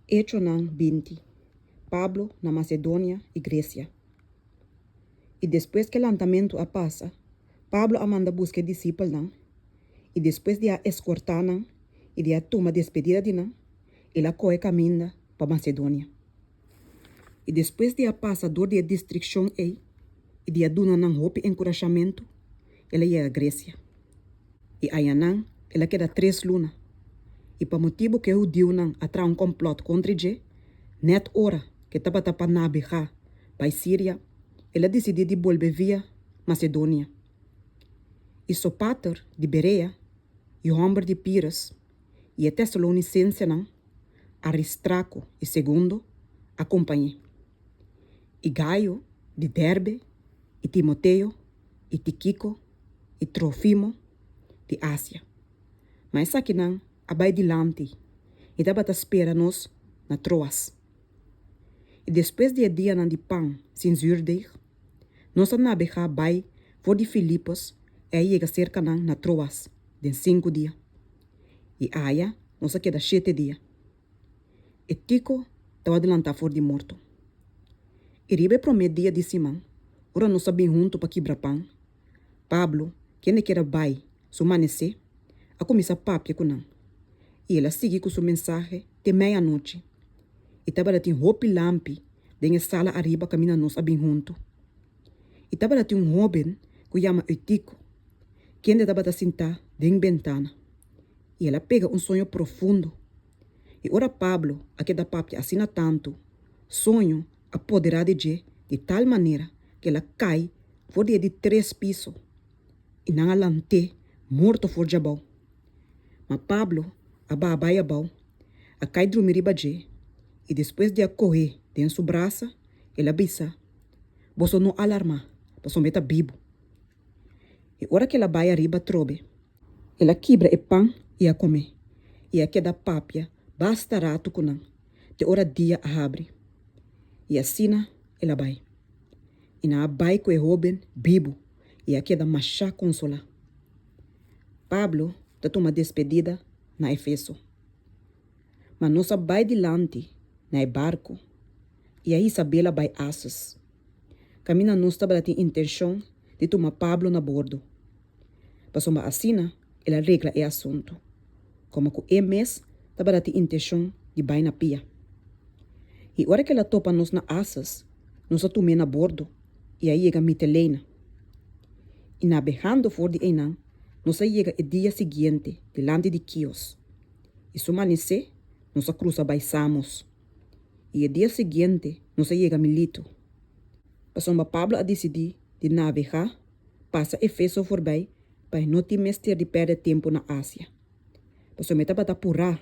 Echonan 20, Pablo na Masedonia i Gresia. I despues ku e lantamentu a pasa, Pablo a manda buska e disipelnan, i despues di a eskortá nan i di a tuma despedida di nan, el a kohe kaminda pa Masedonia. I despues di a pasa dor di e distrikshon ei i di a duna nan hopi enkurashamentu, el a yega Gresia. I ayanan el a keda tres luna. I pa motibu ku e hudiunan a traha un kòmplòt kontra dje, nèt ora ku e tabata pa nabegá bai Siria, el a disidí di bolbe via Masedonia. I Sopater di Berea, yu hòmber di Pires, i e tesalonisensenan, Aristrako i Segundo, a kompañ'é. I Gayo di Derbe, i Timoteo, i Tikiko, i Trofimo di Asia. Ma esakinan a bai dilanti i tabata spera nos na Troas. I despues di e dianan di pan sin zürdeg, nos a nabegá bai for di Filipos i a yega serka nan na Troas den sinku dia. I aya nos a keda shete dia. E Tiko tabata lantá for di morto. I riba e promé dia di siman, ora nos a bin huntu pa kibra pan, Pablo, kende kier a bai su manesé, a kuminsá papia ku nan, i el a sigui ku su mensahe te mei anochi. I tabata tin hopi lampi den e sala ariba kaminda nos a bin huntu. I tabata tin un hóben ku yama Eutiko, kende tabata sintá den bentana, i el a pega un soño profundo. I ora Pablo a keda papia asina tantu, soño a poderá di dje di tal manera ku el a kai for di e di tres piso, i nan a lant'é morto for djabou. Ma Pablo a baha bai abou, a kai drumi riba dje, i despues di a koh'é den su brasa, el a bisa, Boso no alarmá, pasobra e ta bibu. I ora ku el a bai ariba atrobe, el a kibra e pan i a kom'é, i a keda papia basta ratu ku nan te ora dia a habri. I asina el a bai. I nan a bai ku e hóben bibu i a keda mashá konsolá. Pablo ta tuma despedida na Efeso. Ma nos a bai dilanti na e barku i a hisa bela bai Asos, kaminda nos tabata tin intenshon di tuma Pablo na bordo, pasobra asina el a regla e asuntu, komo ku e mes tabata tin intenshon di bai na pia. I ora ku el a topa nos na Asos, nos a tum'é na bordo i a yega Mitelena. I nabehando for di einan, nos a yega e dia siguiente dilanti di Kios, i su manisé nos a krusa bai Samos, i e dia siguiente nos a yega Milito. Pasobra Pablo a disidí di nabegá pasa Efeso forbei pa e no tin mester di pèrdè tempu na Asia. Pasobra e tabata purá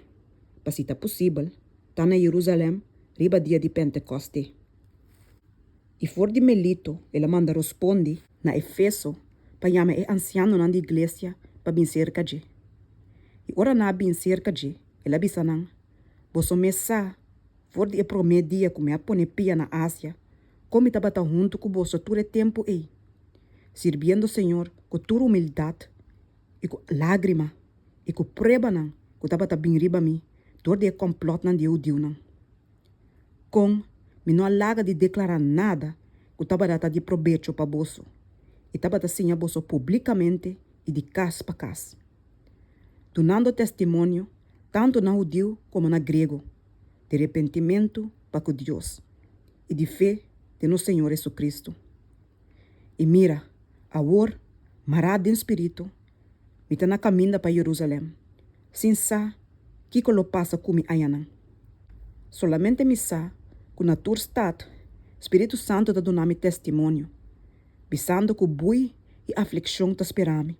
pa, si ta posibel, ta na Jerusalèm riba dia di Pentekòste. I for di Melito el a manda rospondi na Efeso pa yama e ansianonan di iglesia pa bin serka dje. I ora nan a bin serka dje, el a bisa nan, Boso mes sa, for di e promé dia ku mi a pone pia na Asia, kon mi tabata huntu ku boso tur e tempu ei, sirbiendo Señor ku tur humildat i ku lágrima i ku pruebanan ku tabata bin riba mi dor di e kòmplòtnan di e hudiunan. Kon mi no a laga di deklará nada ku tabata ta di probecho pa boso i tabata siña boso públikamente i di kas pa kas, dunando testimonio tantu na hudiu komo na griego di repentimentu pa ku Dios i di fe den nos Señor Jesucristo. I mira, awor, mará den spiritu, mi ta na kaminda pa Jerusalèm, sin sa kiko lo pasa ku mi ayanan. Solamente mi sa ku na tur stat spiritu santu ta duna mi testimonio, bisando ku bui i aflikshon ta spera mi.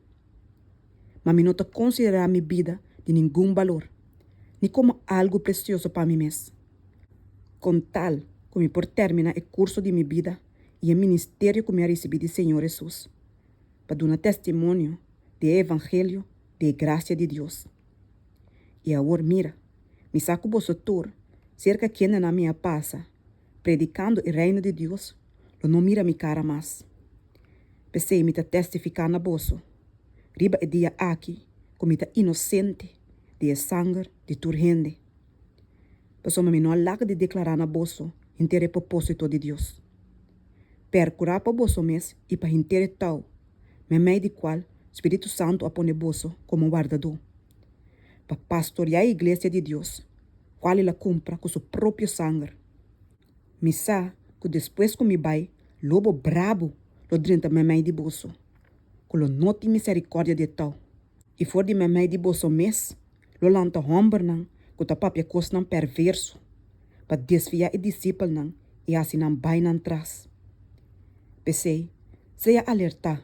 Ma mi no ta konsiderá mi bida di ningun balor, ni komo algu presioso pa mi mes, kon tal ku mi por terminá e kurso di mi bida i e ministerio ku mi a risibí di Señor Hesus, pa duna testimonio di e evangelio di e grasia di Dios. I awor mira, mi sa ku boso tur, serka kendenan mi a pasa predikando e Reino di Dios, lo no mira mi kara mas. P'esei mi ta testifiká na boso riba e dia aki ku mi ta inosente di e sanger di tur hende. Pasobra mi no a laga di deklará na boso henter e propósito di Dios. Pèrkurá pa boso mes i pa henter e tou, meimei di kual Spiritu Santu a pone boso komo wardadó, pa pastoriá e iglesia di Dios, kual el a kumpra ku su propio sanger. Mi sa ku despues ku mi bai, lobo brabu lo drenta meimei di boso, ku lo no tin miserikòrdia di e tou. I for di meimei di boso mes lo lanta hòmbernan ku ta papia kosnan pèrvèrso pa desviá e disipelnan i hasi nan bai nan tras. P'esei, sea alertá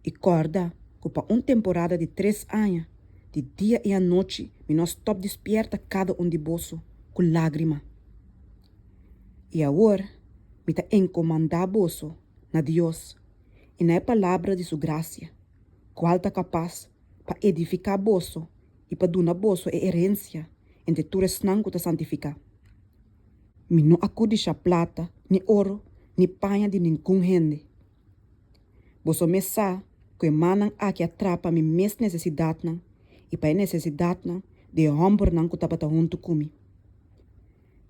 i kòrda ku pa un temporada di tres aña, di dia i anochi mi no a stòp di spièrta kada un di boso ku lágrima. I awor mi ta enkomandá boso na Dios i na e palabra di su grasia, kual ta kapas pa edifiká boso i pa duna boso e herensia entre tur esnan ku ta santifiká. Mi no a kudishá plata, ni oro, ni paña di ningun hende. Boso mes sa ku e mannan aki a traha pa mi mes nesesidatnan i pa e nesesidatnan di e hòmbernan ku tabata huntu ku mi.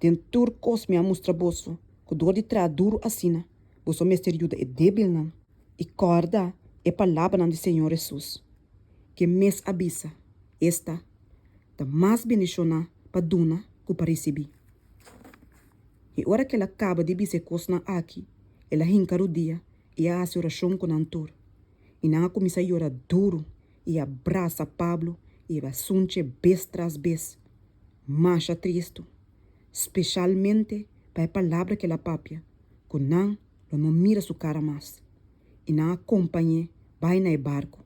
Den tur kos mi a mustra boso ku dor di traha duru asina boso mester yuda e débilnan i kòrda e palabranan di Señor Hesus, ke mes a bisa, esta, Ta mas bendishoná pa duna ku pa risibí. I ora ku el a kaba di bisa e kosnan aki, el a hinka rudia i a hasi orashon ku nan tur. I nan a kuminsá yora duru i a brasa Pablo i a sunch'e bes tras bes, masha tristu, speshalmente pa e palabra ku el a papia, ku nan lo no mira su kara mas. I nan a kompañ'é bai na e barku.